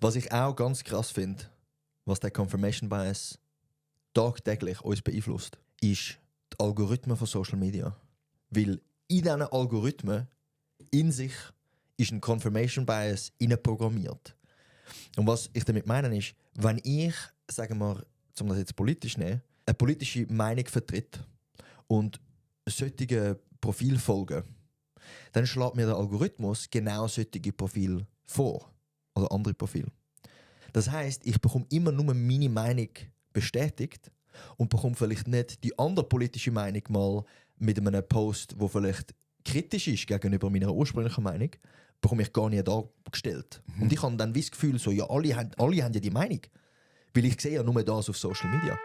Was ich auch ganz krass finde, was der Confirmation Bias tagtäglich uns beeinflusst, ist die Algorithmen von Social Media. Weil in diesen Algorithmen in sich ist ein Confirmation Bias programmiert. Und was ich damit meine ist, wenn ich, sagen wir, um das jetzt politisch zu nehmen, eine politische Meinung vertritt und solche Profil folgen, dann schlägt mir der Algorithmus genau solche Profile vor. Oder andere Profile. Das heisst, ich bekomme immer nur meine Meinung bestätigt und bekomme vielleicht nicht die andere politische Meinung mal mit einem Post, der vielleicht kritisch ist gegenüber meiner ursprünglichen Meinung, bekomme ich gar nicht dargestellt. Und ich habe dann das Gefühl, so, ja, alle haben ja die Meinung. Weil ich sehe ja nur das auf Social Media.